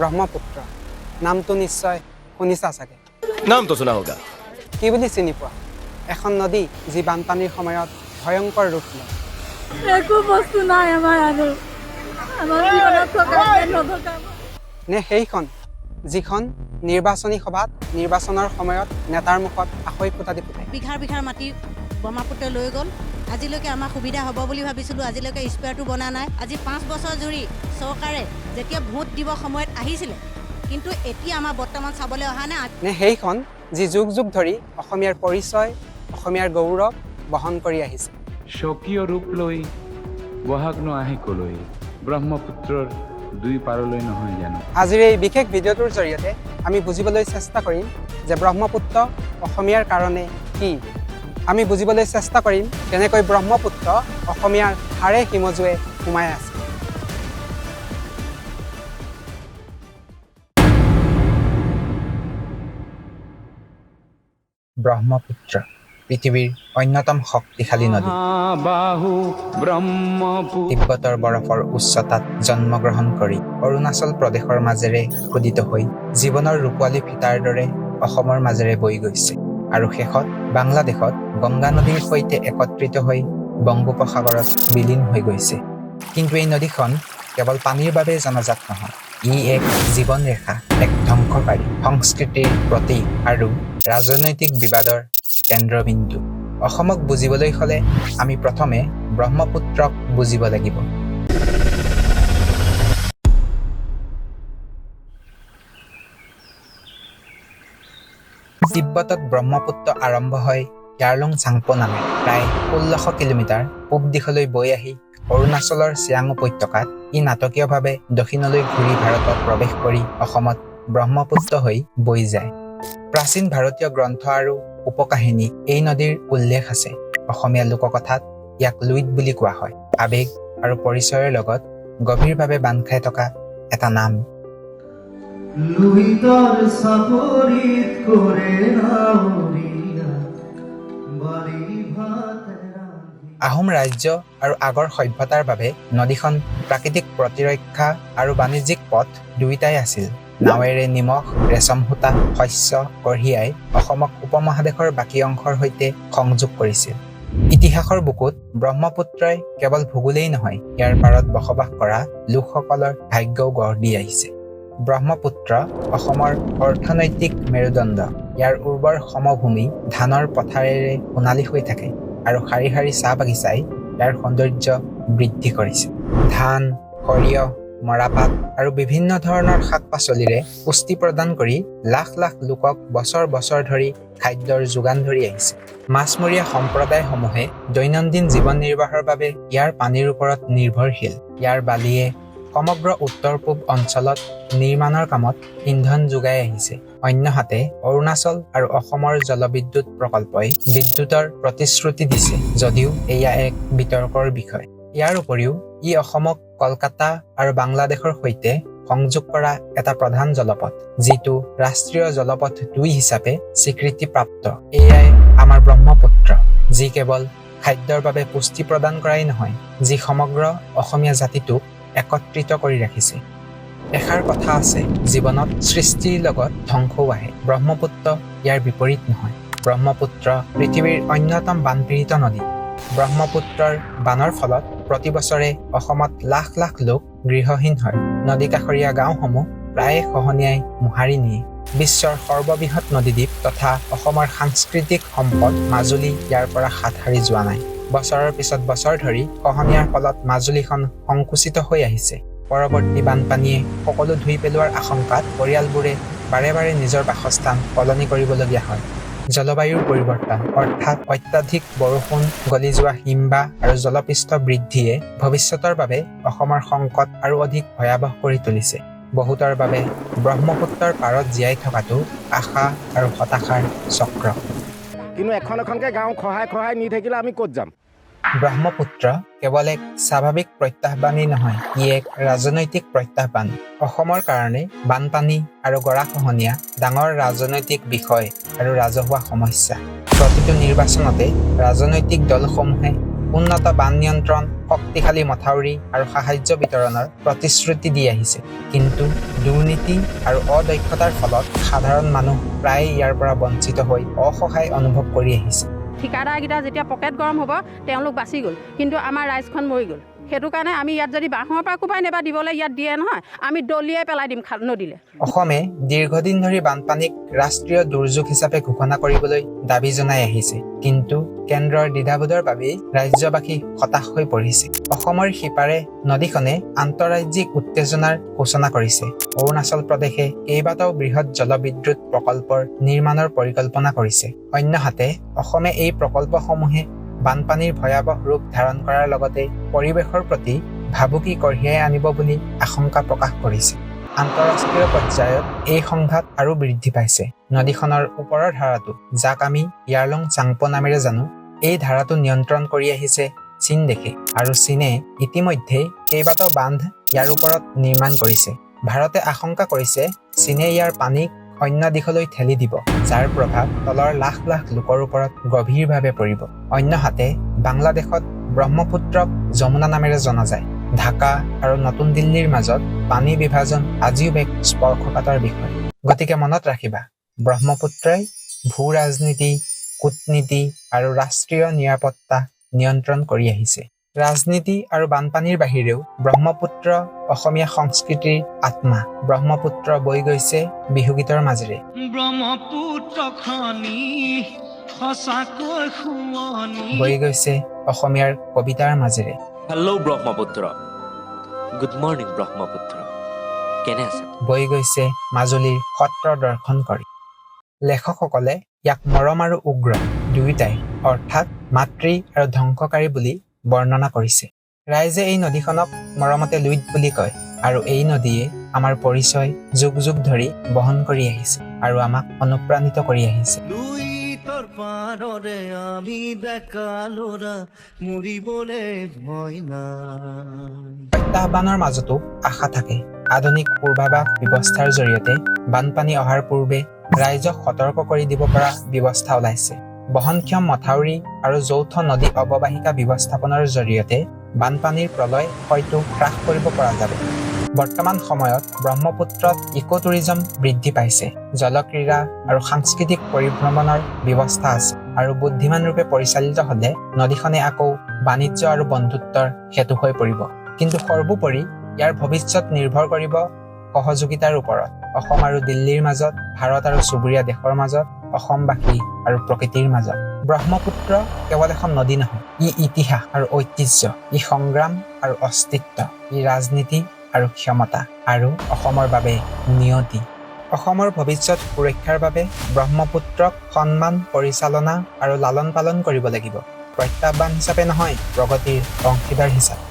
ব্ৰহ্মপুত্ৰ নামটো নিশ্চয় শুনিছা চাগে। नाम तो सुना होगा। কি বুলি চিনি পোৱা এখন নদী, যি বানপানীৰ সময়ত ভয়ংকৰ ৰূপ লয়? একো বস্তু নাই আমাৰ আৰু আমাৰ জীৱনত থকা নথকা। নে সেইখন, যিখন নিৰ্বাচনী সভাত নিৰ্বাচনৰ সময়ত নেতাৰ মুখত আখৈ ফুটাদি ফুটে? বিঘাৰ বিঘাৰ মাটি ব্ৰহ্মপুত্ৰই লৈ গ'ল। আজিলৈকে আমাৰ সুবিধা হ'ব বুলি ভাবিছিলোঁ, আজিলৈকে স্কুৱেৰটো বনা নাই। আজি 5 বছৰ জুৰি চৰকাৰে যেতিয়া ভোট দিব সময়ত আহিছিলে, কিন্তু এতিয়া আমাৰ বৰ্তমান চাবলৈ অহা নাই। নে সেইখন, যি যুগ যুগ ধৰি অসমীয়াৰ পৰিচয়, অসমীয়াৰ গৌৰৱ বহন কৰি আহিছে? স্বকীয় ৰূপ লৈ বহাগনো আহে কলৈ? ব্ৰহ্মপুত্ৰৰ দুই পাৰলৈ নহয় জানো? আজিৰ এই বিশেষ ভিডিঅ'টোৰ জৰিয়তে আমি বুজিবলৈ চেষ্টা কৰিম যে ব্ৰহ্মপুত্ৰ অসমীয়াৰ কাৰণে কি। আমি বুজিবলৈ চেষ্টা কৰিম কেনেকৈ ব্ৰহ্মপুত্ৰ অসমীয়াৰ হাড়ে হিমজুৱে সোমাই আছে। ব্ৰহ্মপুত্ৰ পৃথিৱীৰ অন্যতম শক্তিশালী নদী। বাহু ব্ৰহ্মপুত্ৰ। তিব্বতৰ বৰফৰ উচ্চতাত জন্মগ্ৰহণ কৰি অৰুণাচল প্ৰদেশৰ মাজেৰে খোদিত হৈ জীৱনৰ ৰূপোৱালী ফিটাৰ দৰে অসমৰ মাজেৰে বৈ গৈছে আৰু শেষত বাংলাদেশত গংগা নদীৰ সৈতে একত্ৰিত হৈ বংগোপসাগৰত বিলীন হৈ গৈছে। কিন্তু এই নদীখন কেৱল পানীৰ বাবে জনাজাত নহয়। ই এক জীৱন ৰেখা, এক ধ্বংসকাৰী সংস্কৃতিৰ প্ৰতীক আৰু ৰাজনৈতিক বিবাদৰ কেন্দ্ৰবিন্দু। অসমক বুজিবলৈ হ'লে আমি প্ৰথমে ব্ৰহ্মপুত্ৰক বুজিব লাগিব। তিব্বতত ব্ৰহ্মপুত্ৰ আৰম্ভ হয় য়াৰলুং চাংপো নামে। প্ৰায় 1600 কিলোমিটাৰ পূব দিশলৈ বৈ আহি অৰুণাচলৰ চিয়াং উপত্যকাত ই নাটকীয়ভাৱে দক্ষিণলৈ ঘূৰি ভাৰতত প্ৰৱেশ কৰি অসমত ব্ৰহ্মপুত্ৰ হৈ বৈ যায়। প্ৰাচীন ভাৰতীয় গ্ৰন্থ আৰু উপকাহিনীত এই নদীৰ উল্লেখ আছে। অসমীয়া লোককথাত ইয়াক লুইত বুলি কোৱা হয়। আৱেগ আৰু পৰিচয়ৰ লগত গভীৰভাৱে বান্ধ খাই থকা এটা নাম। লুইতৰ চাপৰিত কৰে নাৱৰীয়া বাৰী ভাত ৰান্ধি। আহোম ৰাজ্য আৰু আগৰ সভ্যতাৰ বাবে নদীখন প্ৰাকৃতিক প্ৰতিৰক্ষা আৰু বাণিজ্যিক পথ দুয়োটাই আছিল। নাৱেৰে নিমখ, ৰেচম সূতা, শস্য কঢ়িয়াই অসমক উপমহাদেশৰ বাকী অংশৰ সৈতে সংযোগ কৰিছিল। ইতিহাসৰ বুকুত ব্ৰহ্মপুত্ৰই কেৱল ভূগোলেই নহয়, ইয়াৰ পাৰত বসবাস কৰা লোকসকলৰ ভাগ্যও গঢ় দি আহিছে। ব্ৰহ্মপুত্ৰ অসমৰ অৰ্থনৈতিক মেৰুদণ্ড। ইয়াৰ উৰ্বৰ সমভূমি ধানৰ পথাৰেৰে সোণালী হৈ থাকে আৰু শাৰী শাৰী চাহ বাগিচাই ইয়াৰ সৌন্দৰ্য বৃদ্ধি কৰিছে। ধান, সৰিয়হ, মৰাপাট আৰু বিভিন্ন ধৰণৰ শাক পাচলিৰে পুষ্টি প্ৰদান কৰি লাখ লাখ লোকক বছৰ বছৰ ধৰি খাদ্যৰ যোগান ধৰি আহিছে। মাছমৰীয়া সম্প্ৰদায়সমূহে দৈনন্দিন জীৱন নিৰ্বাহৰ বাবে ইয়াৰ পানীৰ ওপৰত নিৰ্ভৰশীল। ইয়াৰ বালিয়ে সমগ্ৰ উত্তৰ পূব অঞ্চলত নিৰ্মাণৰ কামত ইন্ধন যোগাই আহিছে। অন্যহাতে অৰুণাচল আৰু অসমৰ জলবিদ্যুৎ প্ৰকল্পই বিদ্যুতৰ প্ৰতিশ্ৰুতি দিছে যদিও এয়া এক বিতৰ্কৰ বিষয়। ইয়াৰ উপৰিও ই অসমক কলকাতা আৰু বাংলাদেশৰ সৈতে সংযোগ কৰা এটা প্ৰধান জলপথ, যিটো ৰাষ্ট্ৰীয় জলপথ 2 হিচাপে স্বীকৃতিপ্ৰাপ্ত। এয়াই আমাৰ ব্ৰহ্মপুত্ৰ, যি কেৱল খাদ্যৰ বাবে পুষ্টি প্ৰদান কৰাই নহয়, যি সমগ্ৰ অসমীয়া জাতিটোক একত্ৰিত কৰি ৰাখিছে। এষাৰ কথা আছে, জীৱনত সৃষ্টিৰ লগত ধ্বংসও আহে। ব্ৰহ্মপুত্ৰ ইয়াৰ বিপৰীত নহয়। ব্ৰহ্মপুত্ৰ পৃথিৱীৰ অন্যতম বানপীড়িত নদী। ব্ৰহ্মপুত্ৰৰ বানৰ ফলত প্ৰতি বছৰে অসমত লাখ লাখ লোক গৃহহীন হয়। নদী কাষৰীয়া গাঁওসমূহ প্ৰায়ে খহনীয়াই মোহাৰি নিয়ে। বিশ্বৰ সৰ্ববৃহৎ নদীদ্বীপ তথা অসমৰ সাংস্কৃতিক সম্পদ মাজুলী ইয়াৰ পৰা হাত সাৰি যোৱা নাই। বছৰৰ পিছত বছৰ ধৰি খহনীয়াৰ ফলত মাজুলীখন সংকুচিত হৈ আহিছে। পৰৱৰ্তী বানপানীয়ে সকলো ধুই পেলোৱাৰ আশংকাত পৰিয়ালবোৰে বাৰে বাৰে নিজৰ বাসস্থান সলনি কৰিবলগীয়া হয়। জলবায়ুৰ পৰিৱৰ্তন, অৰ্থাৎ অত্যাধিক বৰষুণ, গলি যোৱা হিমবাহ আৰু জলপৃষ্ঠ বৃদ্ধিয়ে ভৱিষ্যতৰ বাবে অসমৰ সংকট আৰু অধিক ভয়াৱহ কৰি তুলিছে। বহুতৰ বাবে ব্ৰহ্মপুত্ৰৰ পাৰত জীয়াই থকাটো আশা আৰু হতাশাৰ চক্ৰ। কিন্তু এখন এখনকৈ গাঁও খহাই খহাই নি থাকিলে আমি ক'ত যাম? ব্ৰহ্মপুত্ৰ কেৱল এক স্বাভাৱিক প্ৰত্যাহ্বানেই নহয়, ই এক ৰাজনৈতিক প্ৰত্যাহ্বান। অসমৰ কাৰণে বানপানী আৰু গৰাখহনীয়া ডাঙৰ ৰাজনৈতিক বিষয় আৰু ৰাজহুৱা সমস্যা। প্ৰতিটো নিৰ্বাচনতে ৰাজনৈতিক দলসমূহে উন্নত বান নিয়ন্ত্ৰণ, শক্তিশালী মথাউৰি আৰু সাহায্য বিতৰণৰ প্ৰতিশ্ৰুতি দি আহিছে। কিন্তু দুৰ্নীতি আৰু অদক্ষতাৰ ফলত সাধাৰণ মানুহ প্ৰায়ে ইয়াৰ পৰা বঞ্চিত হৈ অসহায় অনুভৱ কৰি আহিছে। ঠিকাদাৰকেইটা যেতিয়া পকেট গৰম হ'ব, তেওঁলোক বাচি গ'ল, কিন্তু আমাৰ ৰাইজখন মৰি গ'ল। সেইটো কাৰণে আমি ইয়াত যদি বাঁহৰ পৰা কোবাই নাইবা দিবলৈ ইয়াত দিয়ে নহয়, আমি দলিয়াই পেলাই দিম নদীলৈ। অসমে দীৰ্ঘদিন ধৰি বানপানীক ৰাষ্ট্ৰীয় দুৰ্যোগ হিচাপে ঘোষণা কৰিবলৈ দাবী জনাই আহিছে। কিন্তু কেন্দ্ৰৰ দ্বিধাবোধৰ বাবেই ৰাজ্যবাসী হতাশ হৈ পৰিছে। অসমৰ সিপাৰে নদীখনে আন্তঃৰাজ্যিক উত্তেজনাৰ সূচনা কৰিছে। অৰুণাচল প্ৰদেশে কেইবাটাও বৃহৎ জলবিদ্যুৎ প্ৰকল্পৰ নিৰ্মাণৰ পৰিকল্পনা কৰিছে। অন্যহাতে অসমে এই প্ৰকল্পসমূহে বানপানীৰ ভয়াৱহ ৰূপ ধাৰণ কৰাৰ লগতে পৰিৱেশৰ প্ৰতি ভাবুকি কঢ়িয়াই আনিব বুলি আশংকা প্ৰকাশ কৰিছে। আন্তঃৰাষ্ট্ৰীয় পৰ্যায়ত এই সংঘাত আৰু বৃদ্ধি পাইছে। নদীখনৰ ওপৰৰ ধাৰাটো, যাক আমি য়াৰলং চাংপো নামেৰে জানো, এই ধাৰাটো নিয়ন্ত্ৰণ কৰি আহিছে চীন দেশে আৰু চীনে ইতিমধ্যে কেইবাটাও বান্ধ ইয়াৰ ওপৰত নিৰ্মাণ কৰিছে। ভাৰতে আশংকা কৰিছে চীনে ইয়াৰ পানীক অন্য দিশলৈ ঠেলি দিব, যাৰ প্ৰভাৱ তলৰ লাখ লাখ লোকৰ ওপৰত গভীৰভাৱে পৰিব। অন্যহাতে বাংলাদেশত ব্ৰহ্মপুত্ৰক যমুনা নামেৰে জনা যায়। ঢাকা আৰু নতুন দিল্লীৰ মাজত পানী বিভাজন আজিও এক স্পৰ্শকাতৰ বিষয়। গতিকে মনত ৰাখিবা, ব্ৰহ্মপুত্ৰই ভূ ৰাজনীতি, কূটনীতি আৰু ৰাষ্ট্ৰীয় নিৰাপত্তা নিয়ন্ত্ৰণ কৰি আহিছে। ৰাজনীতি আৰু বানপানীৰ বাহিৰেও ব্ৰহ্মপুত্ৰ অসমীয়া সংস্কৃতিৰ আত্মা। ব্ৰহ্মপুত্ৰ বৈ গৈছে বিহুগীতৰ মাজেৰে। ব্ৰহ্মপুত্ৰখনি সঁচাকৈ শুৱনি। বৈ গৈছে অসমীয়াৰ কবিতাৰ মাজেৰে। Hello Brahmaputra, good morning Brahmaputra, কেনে আছা? বৈ গৈছে মাজুলীৰ সত্ৰ দৰ্শন কৰি। লেখকসকলে ইয়াক মৰম আৰু উগ্ৰ দুয়োটাই, অৰ্থাৎ মাতৃ আৰু ধ্বংসকাৰী বুলি বৰ্ণনা কৰিছে। ৰাইজে এই নদীখনক মৰমতে লুইত বুলি কয় আৰু এই নদীয়ে আমাৰ পৰিচয় যুগ যুগ ধৰি বহন কৰি আহিছে আৰু আমাক অনুপ্ৰাণিত কৰি আহিছে। লুইতৰ পাৰৰে আমি ডেকা ল'ৰা, মৰিবলে ভয় নাই। প্ৰত্যাহ্বানৰ মাজতো আশা থাকে। আধুনিক পূৰ্বাভাস ব্যৱস্থাৰ জৰিয়তে বানপানী অহাৰ পূৰ্বে ৰাইজক সতৰ্ক কৰি দিব পৰা ব্যৱস্থা ওলাইছে। বহনক্ষম মথাউৰি আৰু যৌথ নদী অৱবাহিকা ব্যৱস্থাপনাৰ জৰিয়তে বানপানীৰ প্ৰলয় হয়তো হ্ৰাস কৰিব পৰা যাব। বৰ্তমান সময়ত ব্ৰহ্মপুত্ৰত ইক' টুৰিজম বৃদ্ধি পাইছে। জলক্ৰীড়া আৰু সাংস্কৃতিক পৰিভ্ৰমণৰ ব্যৱস্থা আছে আৰু বুদ্ধিমানৰূপে পৰিচালিত হ'লে নদীখনে আকৌ বাণিজ্য আৰু বন্ধুত্বৰ সেতু হৈ পৰিব। কিন্তু সৰ্বোপৰি ইয়াৰ ভৱিষ্যত নিৰ্ভৰ কৰিব সহযোগিতাৰ ওপৰত, অসম আৰু দিল্লীৰ মাজত, ভাৰত আৰু চুবুৰীয়া দেশৰ মাজত, অসমবাসী আৰু প্ৰকৃতিৰ মাজত। ব্ৰহ্মপুত্ৰ কেৱল এখন নদী নহয়, ই ইতিহাস আৰু ঐতিহ্য, ই সংগ্ৰাম আৰু অস্তিত্ব, ই ৰাজনীতি আৰু ক্ষমতা আৰু অসমৰ বাবে নিয়তি। অসমৰ ভৱিষ্যত সুৰক্ষাৰ বাবে ব্ৰহ্মপুত্ৰক সন্মান, পৰিচালনা আৰু লালন পালন কৰিব লাগিব, প্ৰত্যাহ্বান হিচাপে নহয়, প্ৰগতিৰ অংশীদাৰ হিচাপে।